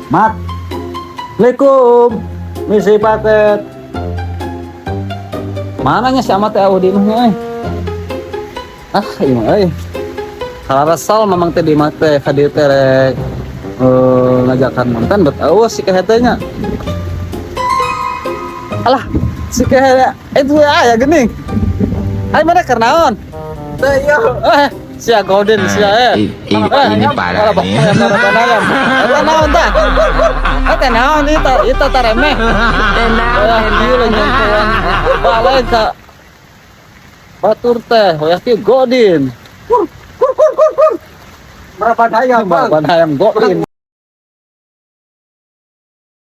Mat. Assalamualaikum. Misi paket. Mananya si Amat teh di imahnya euy? Ah, ieu mah euy. Kalaresal mamang teh di imah teh ka dieu teh rek ngajakan mantan bet euweuh si kehe teh nya. Alah, si kehe itu ya geuning. Ayo mana keur naon? Teh ieu sia Golden sia eh. Ini parah nih. Ayam, eta naon tah? Eta naon itu? Itu taremeh. Wah, kieu lah nyentuhan balik ka batur teh, hoyah kieu Godin. Berapa ayam, Bang? Balapan hayam Godin.